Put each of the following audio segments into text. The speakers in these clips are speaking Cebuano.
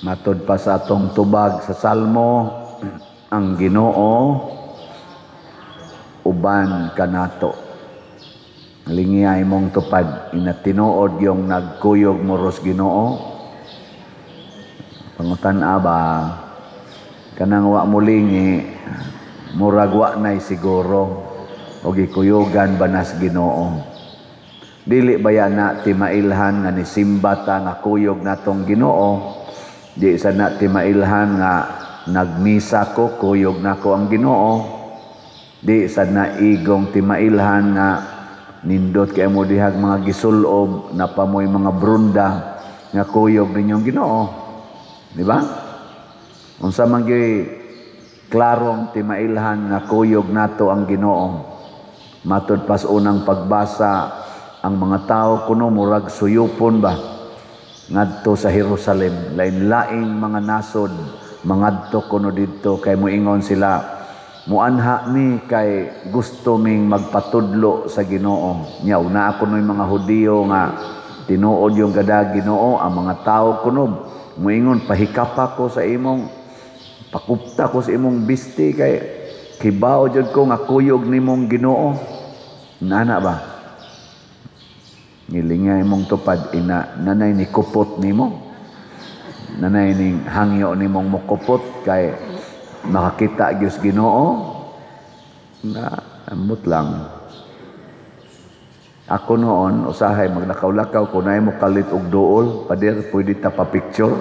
Matod pa sa atong tubag sa Salmo, ang Ginoo uban kanato. Lingiyay mong tupad, ina tinuod yung nagkuyog mo ros Ginoo. Pangutan-a ba, kanang wa mo lingi, murag wa nay siguro o gikuyugan ba nas Ginoo. Dili baya na timailhan nga nisimba ta nga kuyog natong Ginoo? Di sa na timailhan nga nagmisa ko, kuyog nako ang Ginoo? Di sa na igong timailhan nga nindot kay mo dihag mga gisulob, napamoy mga brunda, nga kuyog ninyong Ginoo? Di ba? Unsa man gyud klarong timailhan nga kuyog nato ang Ginoo? Matod pas unang pagbasa, ang mga tao kuno murag suyupon ba ngadto sa Jerusalem, lain-laing mga nasod mangadto kuno didto kay moingon sila, "Muanha mi kay gusto ming magpatudlo sa Ginoo." Nya una kuno mga Hudiyo nga tinuod yung gada Ginoo, ang mga tao kuno moingon, "Pahikapa ko sa imong, pakupta ko sa imong bisti kay kibaw jud ko nga kuyog nimong Ginoo." Nana ba? Ngilingay mong tupad, ina nanay ni kupot nimo, nanay ning hangyo nimong mokupot kay makakita gyud Ginoo na ambot lang. Ako noon, usahay maglakaw-lakaw ko, naay mo kalit og duol, "Pader, pwede ta pa picture?"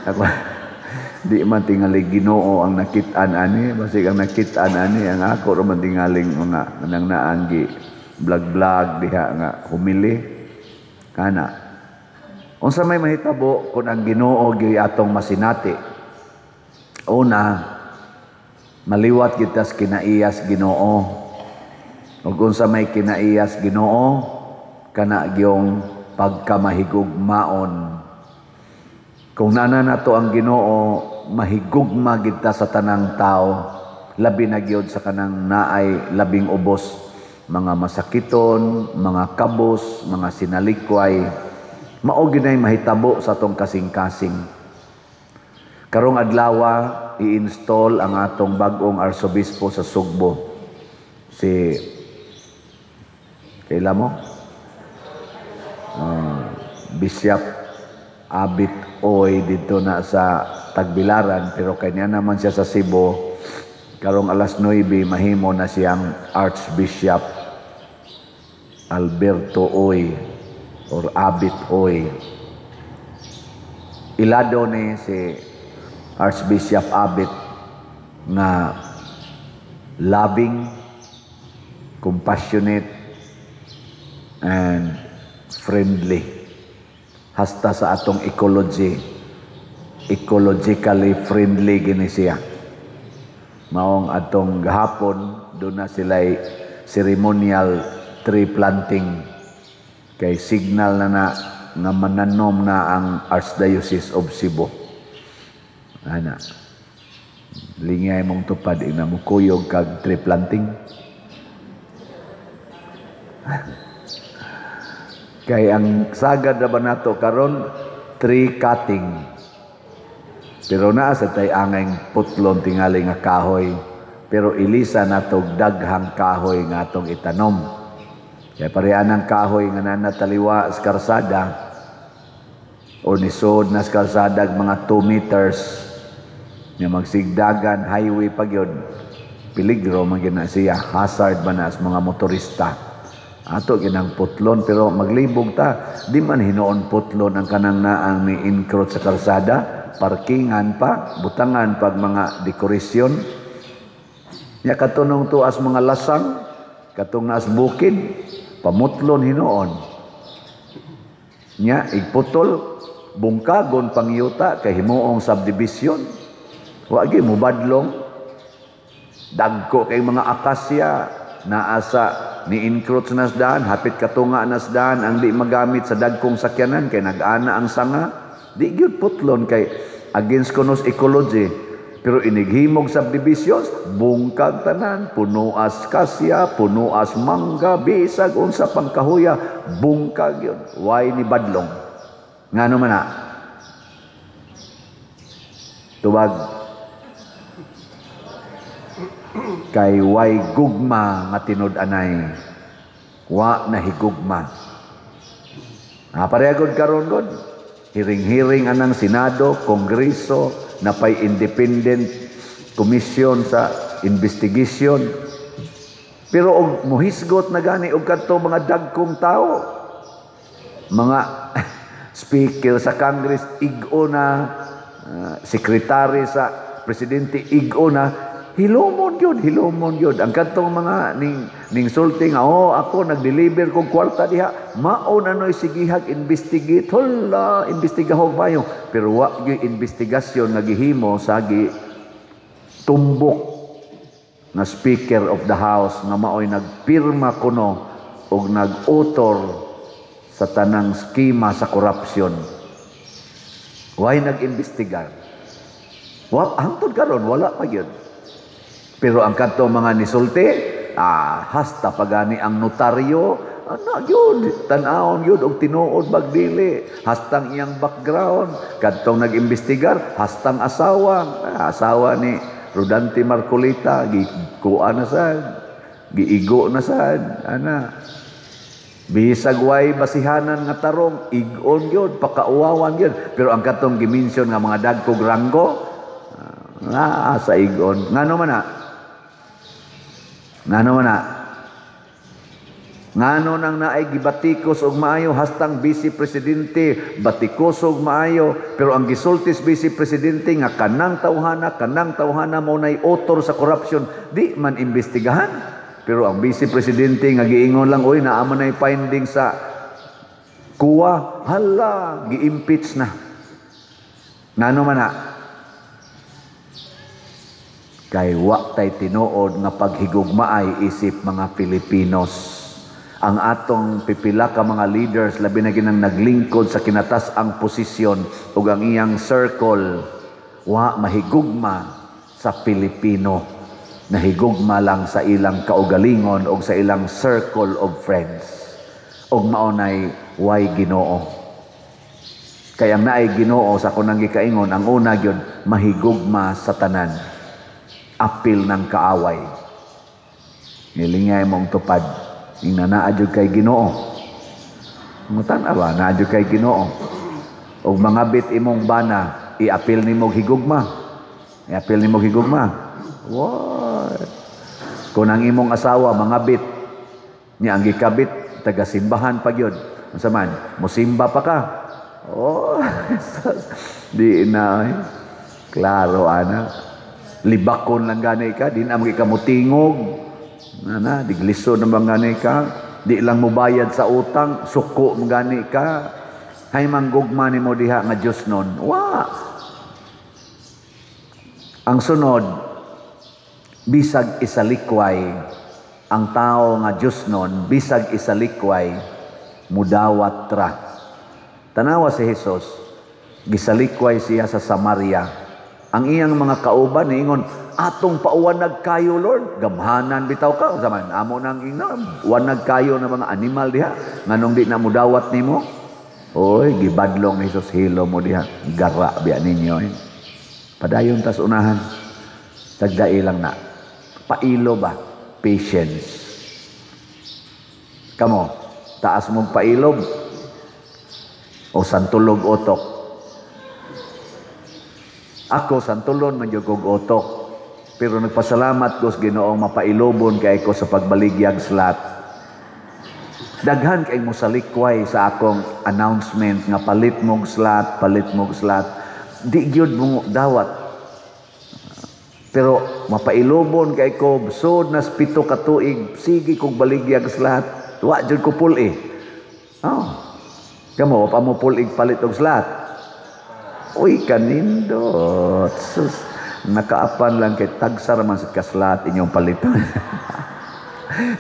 Ako, di man tingali Ginoo ang nakit-an ani, basig ang nakit-an ani ang ako ra man tingaling mga nang naanggi vlog-vlog diha nga humili kana. Unsa may mahitabo kung ang Ginoo gyud atong masinati? Una, maliwat kita sa kinaiyas Ginoo. Ug unsa may kinaiyas Ginoo? Kana gyung pagkamahigugmaon. Kung nana nato ang Ginoo, mahigugma kita sa tanang tao, labi na gyud sa kanang naay labing ubos, mga masakiton, mga kabos, mga sinalikway. Mao gyud mahitabo sa atong kasing-kasing. Karong adlawa, i-install ang atong bag-ong arsobispo sa Sugbo. Si kaila mo? Bishop Abit Oy dito na sa Tagbilaran, pero kanya naman siya sa Cebu. Karong alas 9, mahimo na siyang Archbishop Alberto Oy or Abit Oy. Ilado ni si Archbishop Abit nga loving, compassionate, and friendly. Hasta sa atong ecology, ecologically friendly gini siya. Maong atong gahapon, doon na sila ceremonial tree planting kay signal na na nga mananom na ang Archdiocese of Cebu. Ana. Lingay mong tupad, ina mo kuyog kag tree planting. Kay ang sagad na ba nato karon, tree cutting. Pero naa sa tay angay putlon tingali nga kahoy, pero ilisa nato daghang kahoy nga atong itanom. Kay parehan ang kahoy nga nanataliwa sa karsada or nisod na sa karsada mga 2 meters nga magsigdagan highway pa gyud, peligro man gyud na siya, hazard man na sa mga motorista. Ato ginang putlon, pero maglibog ta, di man hinuon putlon ang kanang naang ni encroach sa karsada, parkingan pa, butangan pag mga dekorasyon. Nya katunong tuas mga lasang, katong naas bukid, pamutlon hinuon. Nya igputol, bungkagon pangyuta kay himuong subdivision. Wa gyud mobadlong. Dagko kay mga akasya naa sa ni encroach na daan, hapit katunga na daan ang di magamit sa dagkong sakyanan kay nag-ana ang sanga. Di gyud putlon kay against kunos ecology. Pero inighimog subdivisions, bungkag tanan, punuas kasya, punuas mangga, bisag unsa pang kahuya, bungkag yun. Why ni badlong? Ngano man na? Tubag. Kay way gugma nga tinud-anay. Wa na higugma. Pareha gud karon gud. Hiring-hiring anang Senado, Kongreso, napay independent commission sa investigation. Pero og mohisgot na gani og kadto mga dagkong tao, mga speaker sa Congress ig-o na, sekretary sa presidente ig-o na, hilomon gyud, hilomon gyud. Ang kadtong mga ning sulti nga, oh, ako nag-deliver kog kwarta diha, mao na noy sigihag investigate, hala, investigahog mayo. Pero wa gyud investigasyon nga gihimo sa gi tumbok na Speaker of the House nga maoy nagpirma kuno og nag-author sa tanang skema sa korupsyon. Way nag-imbestigar. Wa hangtod karon wala pa gyud. Pero ang kadto mga nisulti, hasta pagani ang notaryo, ana gyud, tan-awon gyud og tinuod bagdili, hastang iyang background, kadtong nag-imbestigar, hastang asawa, asawa ni Rodante Marcoleta, gikuan na sad, giigo na sad, ana. Bisag way basihanan nga tarong, igon gyud, pakauwawan gyud. Pero ang katong gimension nga mga dagkog ranggo, sa igon. Ngano man na? Ngano man na? Ngano nang naay gibatikos og maayo hastang vice presidente batikos og maayo, pero ang gisultis vice presidente nga kanang tawhana mao nay author sa corruption, di man imbestigahan. Pero ang vice presidente nga giingon lang, oy, naa man nay finding sa kuwa, hala, gi-impeach na. Ngano man na? Kay wa tay tinuod nga paghigugmaay isip mga Pilipinos. Ang atong pipila ka mga leaders, labi na ginang naglingkod sa kinatas-ang posisyon ug ang iyang circle, wa mahigugma sa Pilipino. Nahigugma lang sa ilang kaugalingon og sa ilang circle of friends. Og mao nay way Ginoo. Kay ang naay Ginoo sa kunang gikaingon, ang una gyud mahigugma sa tanan. Apil ng kaaway. Nilingay mong tupad. Ing naa jud kay Ginoo. Mutan ba naa jud kay Ginoo. Og mga bit imong bana, iapil nimo higugma. Iapil nimo higugma. What? Kung ang imong asawa mga bit niya ang gikabit taga simbahan pa gyud. Unsa man? Musimba pa ka. Oh, di na. Eh. Klaro ana. Libakon lang gani ka, di na ka mutingog. Ana, diglisod na bang gani ka? Di lang mobayad sa utang, suko mo gani ka. Hay manggugma nimo diha nga Dios nun. Wa. Ang sunod, bisag isalikway ang tao nga Dios nun, bisag isalikway, mudawat ra. Tanawa si Jesus, gisalikway siya sa Samaria. Ang iyang mga kauban niingon, atong pauwanag kayo, Lord. Gamhanan bitaw ka. Zaman, amo nang ingnon, wanag kayo na mga animal diha. Nganong di na mudawat nimo? Oy, gibadlong ni Jesus, hilo mo diha. Gara biya ninyo. Eh. Padayon tas unahan. Tagdai lang na. Pailo ba? Patience. Kamo, taas mong pailob o santulog otok. Ako, santulon man jud kog otok. Pero nagpasalamat ko sa Ginoong mapailobon kay ko sa pagbaligyag slot. Daghan kay mo salikway sa akong announcement nga palit mog slot, palit mog slot. Di gyud mo dawat. Pero mapailobon kay ko sud nas 7 ka tuig, sige kog baligyag slot. Wa jud ko pul-i. Oh. Kamo pa mo pul-ig palit og slot. Uy, kanindot. Sus, nakaapan lang kay tagsa raman sa kaslat inyong palitan.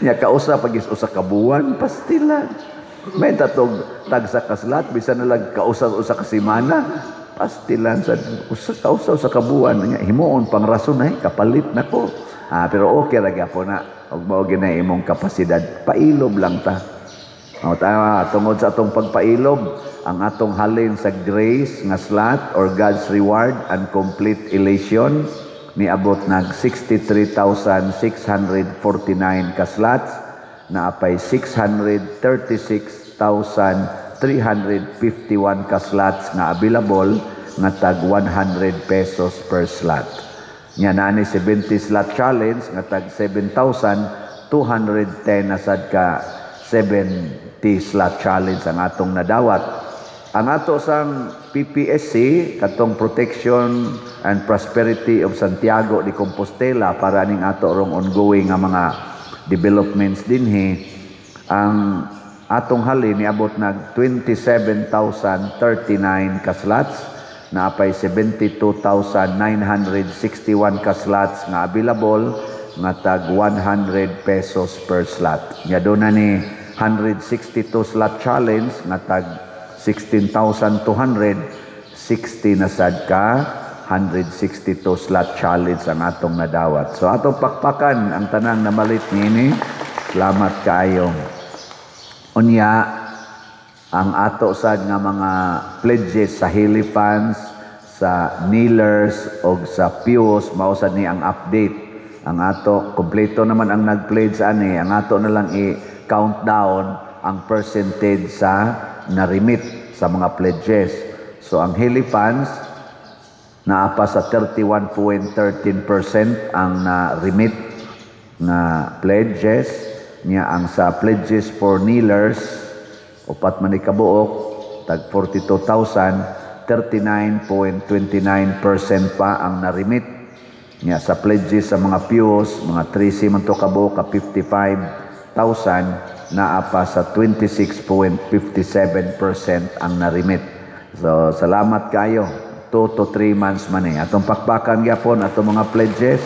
Nya kausa pag usa ka buwan, pastilan. May tatog tagsa kaslat, bisan na lang kausa usa ka semana, pastilan sa usa kausa usa ka buwan. Nya himuon pang rason ay kapalit nako. Pero okay ra gyapon na. Og mao ginay imong kapasidad, pailob lang ta. O, tama, tungod sa atong pagpailob, ang atong halin sa grace nga slot or God's reward and complete elation niabot nag 63,649 ka slots, naapay 636,351 ka slots nga available nga tag 100 pesos per slot. Nya naa ni 70 slot challenge nga tag 7,210 na sad ka 70 slot challenge ang atong nadawat. Ang ato sang PPSC, katong Protection and Prosperity of Santiago de Compostela, para ning ato rong ongoing nga mga developments dinhi, ang atong halin niabot nag 27,039 ka slots, naapay 72,961 ka slots nga available nga tag 100 pesos per slot. Nya doon na ni 162 slot challenge nga tag 16,260 na sad ka 162 slot challenge ang atong nadawat. So atong pakpakan ang tanang namalit niini. Salamat kaayo. Unya ang ato sad nga mga pledges sa Healy Funds, sa Kneelers og sa Pews, mao sad ni ang update. Ang ato kompleto naman ang nag-pledge ani, ang ato na lang i-countdown ang percentage sa na-remit sa mga pledges. So ang Healy Funds naa pa sa 31.13% ang na-remit na pledges niya. Ang sa pledges for kneelers, upat man ni kabuok, tag 42,000, 39.29% pa ang na-remit niya. Sa pledges sa mga pews, mga 13 man to kabuok ka 55,000, naa pa sa 26.57% ang na-remit. So salamat kayo. 2 to 3 months man eh. Atong pakpakan gyapon atong mga pledges.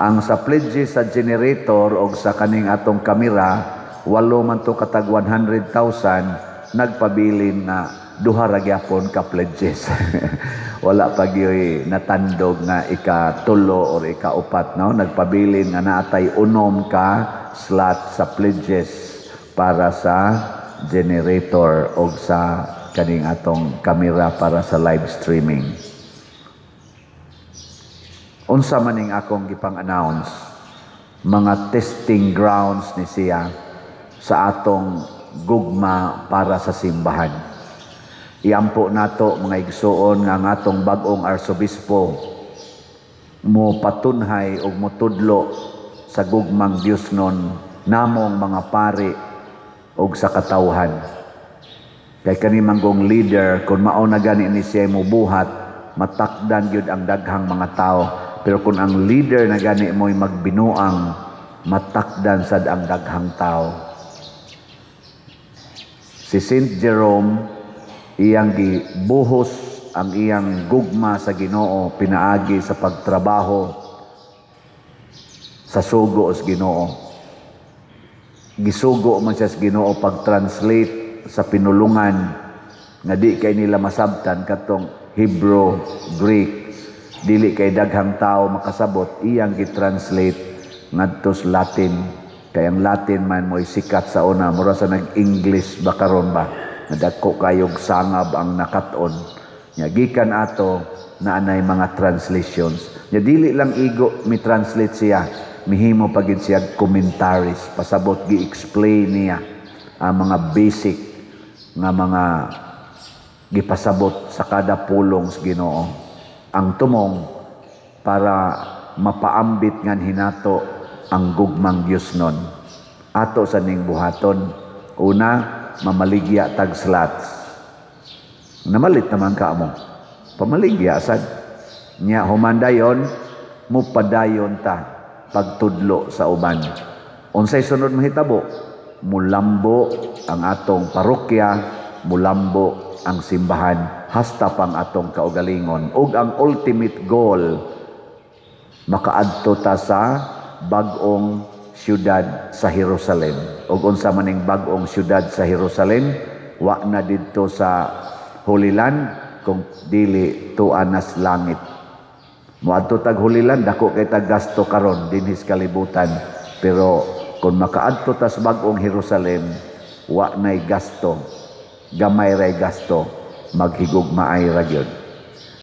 Ang sa pledges sa generator o sa kaning atong kamera, walo man to katag 100,000, nagpabilin na duha ra gyapon ka pledges. Wala pa gyoy natandog nga ikatulo or ikaupat, no? Nagpabilin nga naatay unom ka slot sa pledges para sa generator o sa kaning atong kamera para sa live streaming. Unsa maning akong gipang-announce, mga testing grounds ni siya sa atong gugma para sa simbahan. Iampo nato, mga igsuon, nga ang atong bag-ong arsobispo mo patunhay og motudlo sa gugmang Dios nun namong mga pari og sa katawhan. Kay kani manggong leader, kung mao na gani ni siya mobuhat, matakdan gyud ang daghang mga tao. Pero kung ang leader na gani mo'y magbinuang, matakdan sad ang daghang tao. Si Saint Jerome, iyang gibuhos ang iyang gugma sa Ginoo pinaagi sa pagtrabaho sa sugo sa Ginoo. Gisugo man siya sa Ginoo pag-translate sa pinulungan nga di kay nila masabtan, katong Hebrew, Greek, dili kay daghang tao makasabot, iyang gi-translate ngadto sa Latin. Kay ang Latin man mo'y sikat sa una, mura sa nag-English ba karon ba, nadagko kayog sangab ang nakat-on. Nya gikan ato na anay mga translations. Nya dili lang igo mi translate siya, mihimo pa gid siya commentaries, pasabot gi-explain niya ang mga basic nga mga gipasabot sa kada pulong sa Ginoo. Ang tumong para mapaambit ngan hinato ang gugmang Dios nun. Ato sa ning buhaton. Una, mamaligya tag slots. Namalit naman ka mo. Pamaligya sad. Nya humandayon, mupadayon ta pagtudlo sa uban. Unsay sunod mahitabo? Mulambo ang atong parokya, mulambo ang simbahan, hasta pang atong kaugalingon. Ug ang ultimate goal, makaadto ta sa bag-ong syudad sa Jerusalem. Ug unsa maning bag-ong syudad sa Jerusalem? Wa na didto sa Holy Land, kung dili tuanas langit. Moadto tag Holy Land, dako kay tag gasto karon dinhi sa kalibutan, pero Kung makaadto tas bag-ong Jerusalem, wa nay gasto, gamay ray gasto, maghigugmaay ra gyud.